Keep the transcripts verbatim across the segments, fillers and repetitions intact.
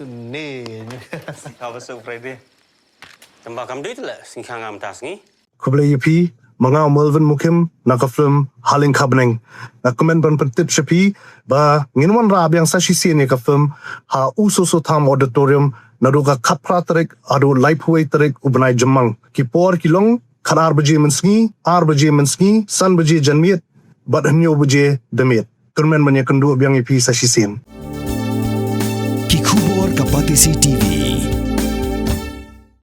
Ni. Sngewbha Friday. Tang ba kam dei te la sngewbha ngam ta sngi. Khublei ïa phi, ma nga u Melvin Mukim, na ka film Haleng Khabneng. Nga kmen ban pyntip sha phi ba ngin wanrah biang sa shisien ïa ka film ha U Soso Tham Auditorium naduh ka khatphra tarik haduh laiphew wei tarik u bnai Jymmang. Ki por ki long khatar baje mynsngi, ar baje mynsngi, san baje janmiet bad hynñiew baje damiet. Kyrmen ban ïakynduh biang ïa phi sa shisien. Ki khubor ka Batesi T V.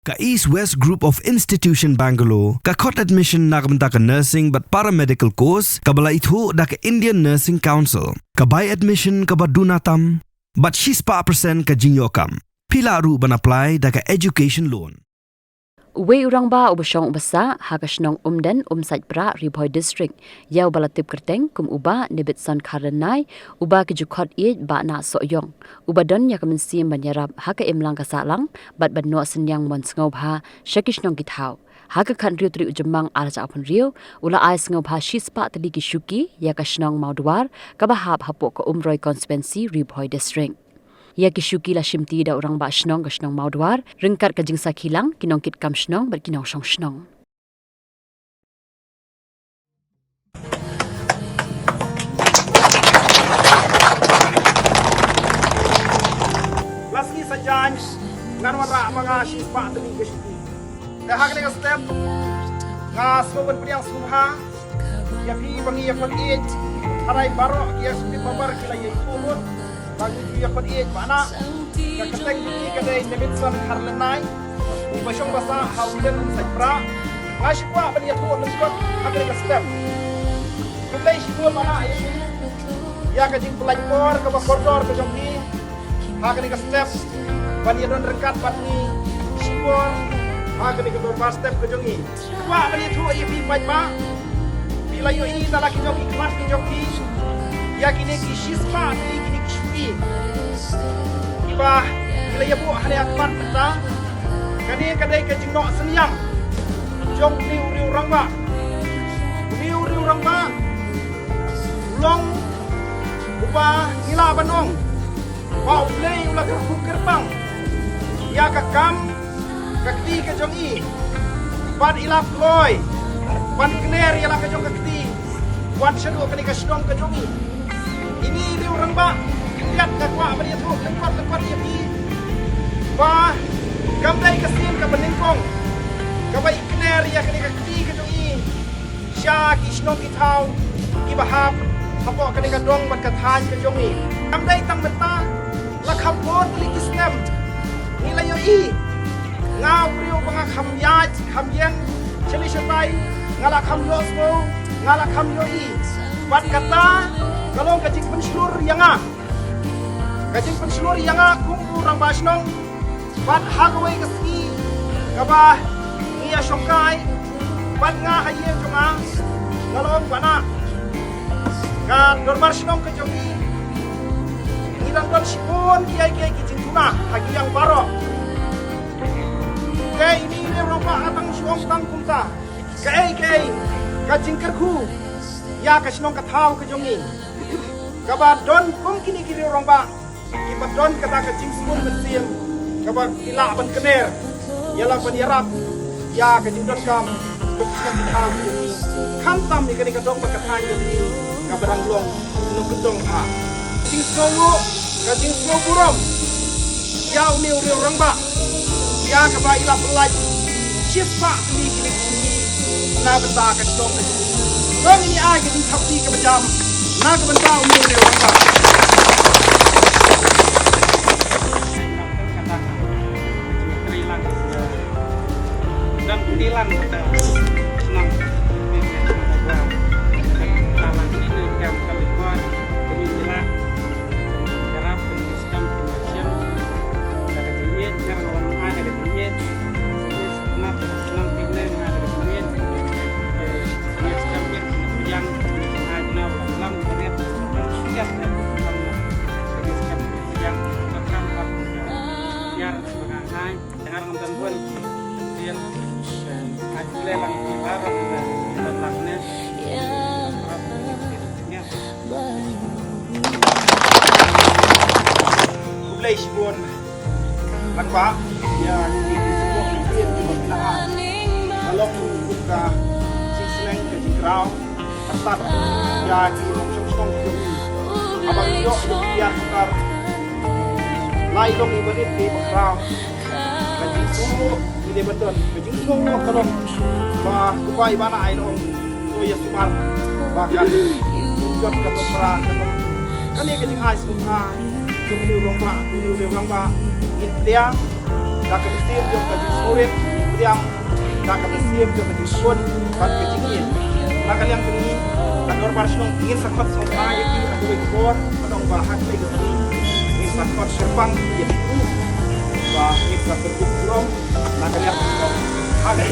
Ka East West Group of Institution Bangalore ka khot admission na ka bynta ka nursing bad paramedical course kaba la ithuh da ka Indian Nursing Council. Ka bai admission kaba duna tam bad shispah percent ka jingïoh kam. Phi lah ruh ban apply da ka education loan. Uwei u rangbah uba shong uba sah ha ka shnong Umden, Umsaitprah, Ri Bhoi District, ïa uba la tip kyrteng kum u Bah Nebitson Kharlynai, uba ki ju khot ïeit Bah Nah Sohiong, uba don ïa ka mynsiem ban ïarap ha ka imlang ka sahlang bad ban noh synñiang mon sngewbha sha ki shnong ki thaw. Ha ka khathynriew tarik u Jymmang arhajar arphew hynriew, u la ai sngewbha shispah tylli ki shuki ïa ka shnong Mawduar kaba hap hapoh ka Umroi Constituency, Ri Bhoi District. Ïa ki shuki la shimti da u rangbah shnong ka shnong Mawduar ryngkat ka jingsakhi lang ki nongkitkam shnong bad ki nongshong shnong. La sngi Saitjaiñ ngan wanrah ma nga shispah tylli ki shuki. Te ha kane ka step nga sngewbha ban pdiang sngewbha ïa phi ba ngi ïa khot ïeit, tharai baroh ki executive member ki la ïa ithuh lut ba ngi ïa khot ïeit Bah Nah. Ka kyrteng jong ngi ka dei Nebitson Kharlynai, uba shong ba sah ha Umden, Umsaitprah. Nga shu kwah ban ïathuh lyngkot ha kane ka step. Khublei shibun Bah Nah ïa ka jingpynlait por kaba kordor ka jong phi ha kane ka step ban ïadon ryngkat bad ngi shipor ha kane ka dorbar step ka jong ngi. Kwah ban ïathuh ïa phi paidbah, phi la ïohi na la ki jong ki khmat ki jong phi ïa kine ki shispah tylli kine ki shuki kiba ki la ïabuh hangne ha khmat mynta. Kane ka dei ka jingnoh synñiang jong une u riew rangbah. Une u riew rangbah u long uba ngi lah ban ong ba U Blei u la kyrkhu kyrpang ïa ka kam ka kti ka jong i bad i la kloi ban kner ïa la ka jong ka kti wan shaduh kane ka shnong ka jong i. Ine i riew rangbah khyndiat nga kwah ban ïathuh lyngkot lyngkot ïa phi ba kam dei ka sien kaba nyngkong kaba i kner ïa kane ka kti ka jong i sha ki shnong ki thaw kiba hap hapoh kane ka dong bad ka thaiñ ka jong i. Kam dei tang mynta, la kham bun tylli ki snem ngi la ïohi. Nga u briew ba nga kham ïaid kham ïeng shane shatai, nga la kham ïohsngew, nga la kham ïohi. Bad kata ka long ka jingpynshlur ïa nga, ka jingpynshlur ïa nga kum u rangbah shnong. Bad ha kawei ka sngi kaba ngi ïa shongkai bad nga ha ïing jong nga, nga la ong Bah Nah, ka dorbar shnong ka jong ngi ngi dang don shibun kiei kiei ki jingduna ha ki liang baroh. Te ine i riew rangbah nga tang shu ong tang kumta, kaei kaei ka jingkyrkhu ïa ka shnong ka thaw ka jong ngi. Kaba don kum kine ki riew rangbah kiba don kata ka jingsngewbha mynsiem kaba ki lah ban kner ïa la ban ïarap ïa ka jingdonkam ka jingdonkam ka jong ngi, khamtam ïa kane ka dong bad ka thaiñ ka jong ngi kaba dang long nongkyndong bha. Jingsngewbha, ka jingsngewburom ïa une u riew rangbah ïa kaba i la pyllait shispah tylli kine ki shuki na bynta ka shnong ka jong ngi. To ngin ïa ai ka jingthap kti kaba jam na ka bynta une u riew rangbah. Khublei shibun Rangbah, ïa ki, ki sngewbha ki sngewbha ki la, ka long kum ka jingsleng ka jingkraw, artat ïa ki nongshong shnong ki jong ngi. Haba ngi ïoh ïa ki ïar ki ktar, la i long i barit i bakhraw. Ka jingsngew ngi dei ban don, ka jingsngew ka long ba u bai ba na ai long. To ïa sumar ba kan jot ka to pra ka to. Kane ka jingai sngewbha jong u rangbah, u rangbah, ngin pdiang da ka mynsiem jong ka jingsngewrit, ngin pdiang da ka mynsiem jong ka jingshun bad ka jingïeit. Na ka liang jong ngi, ka dorbar shnong, ngin sa khot sngewbha ïa ki ha kawei ka por, ka dong ba ha kawei ka sngi ngin sa khot kyrpang ïa ki, ba ngin sa kyrkhu burom. Na ka liang ka, ha ka,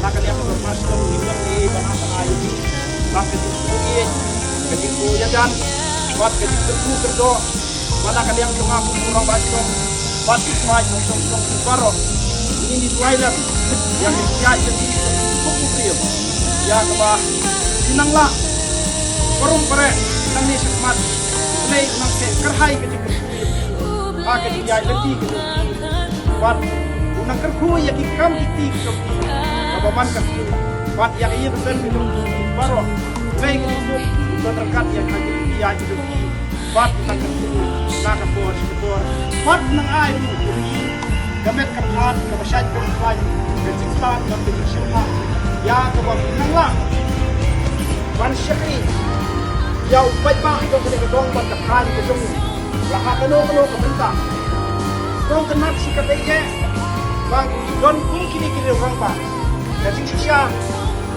na ka liang ka dorbar shnong, ngin ïa ban ai, ban ai ïa ki, ban ka jingkyrkhu ïa, ka jingkyrkhu ïa jan, bad ka jingkyrkhu kyrdoh, bad na ka liang jong nga kum u rangbah shnong, bad ki paid nongshong shnong baroh, ngin ïa duwai lem ïa ka jingïaid lynti jong u Kpa u Blei, ïa kaba ki nang lah barum bare nangne shakhmat. Blei u nang kyrhai ka jingkyrkhu ïa ki ha ka jingïaid lynti ka jong ki. Bad u nang kyrkhu ïa ki kam ki kti ki jong ki, kaba man ka sniew, bad ïa ka ïing ka sem ka jong ki baroh. Blei ka jingsuk u don ryngkat ïa ka jingïaid ka jong ki. Bad u nang kyrkhu na ka por sha ka por. Bad u nang ai ruh ïa ki ka met ka phad kaba shait kaba phad, ka jingstad bad ka jingshemphang, ïa kaba ki nang lah ban shakri ïa u paidbah jong kane ka dong bad ka thaiñ ka jong ngi. La ha kano kano ka bynta, kong kynmaw shi katei eh ba ngi don kum kine ki rangbah. Ka jingshisha,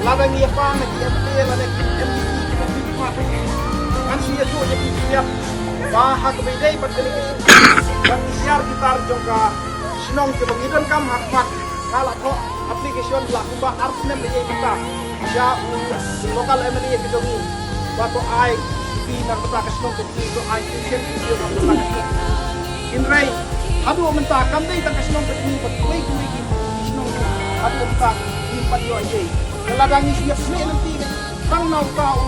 lada ngi ïa pan na ki M P A lane ki M D C, ki M P A, ngan shu ïathuh ïa ki, ki ïa ba ha kaba ïadei bad kane ka issue, bad ki tiar ki tar jong ka shnong kaba ngi donkam ha khmat, nga la thoh application la kumba ar snem ba ïa mynta sha u local M L A ka jong ngi, ba to ai ki na kata ka shnong ka jong ngi, to ai ki shet ki shet na kata ka shnong. Hynrei haduh mynta kam dei tang ka shnong ka jong ngi, ba kiwei kiwei ki shnong haduh mynta kim pat ïoh ei ei. Lada ngi shu ïa pynleit lynti tang na uta u,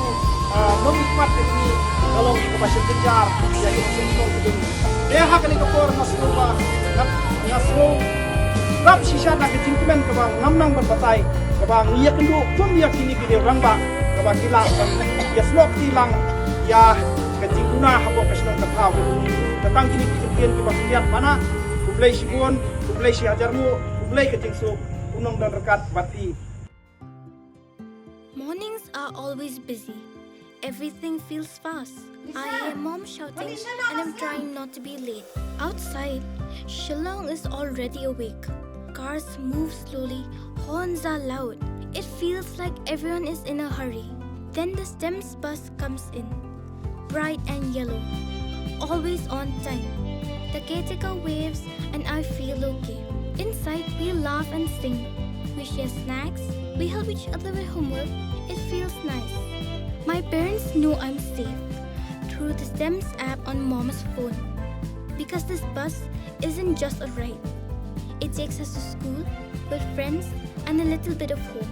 ah, nongmihpat ka jong ngi, ka long kaba shyrkhei jar ïa ki nongshong shnong ka jong ngi. Te ha kane ka por nga sngew ba, nga, nga sngew dap shisha da ka jingkmen kaba ngam nang ban batai, kaba ngi ïakynduh kum ïa kine ki rangbah, kaba ki lah ban ïasnoh kti lang ïa ka jingduna hapoh ka shnong ka thaw. Te tang kine ki jingkren kiba khyndiat bana, khublei shibun, khublei shihajar nguh, khublei ka jingsuk, u nongdon ryngkat bad phi. Mornings are always busy. Everything feels fast. I hear mom shouting and I'm trying not to be late. Outside, Shillong is already awake. Cars move slowly, horns are loud. It feels like everyone is in a hurry. Then the STEMS bus comes in, bright and yellow, always on time. The caretaker waves and I feel okay. Inside, we laugh and sing. We share snacks. We help each other with homework. It feels nice. My parents know I'm safe through the STEMS app on mom's phone. Because this bus isn't just a ride. It takes us to school, with friends, and a little bit of home.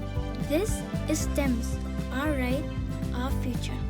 This is STEMS, our ride, our future.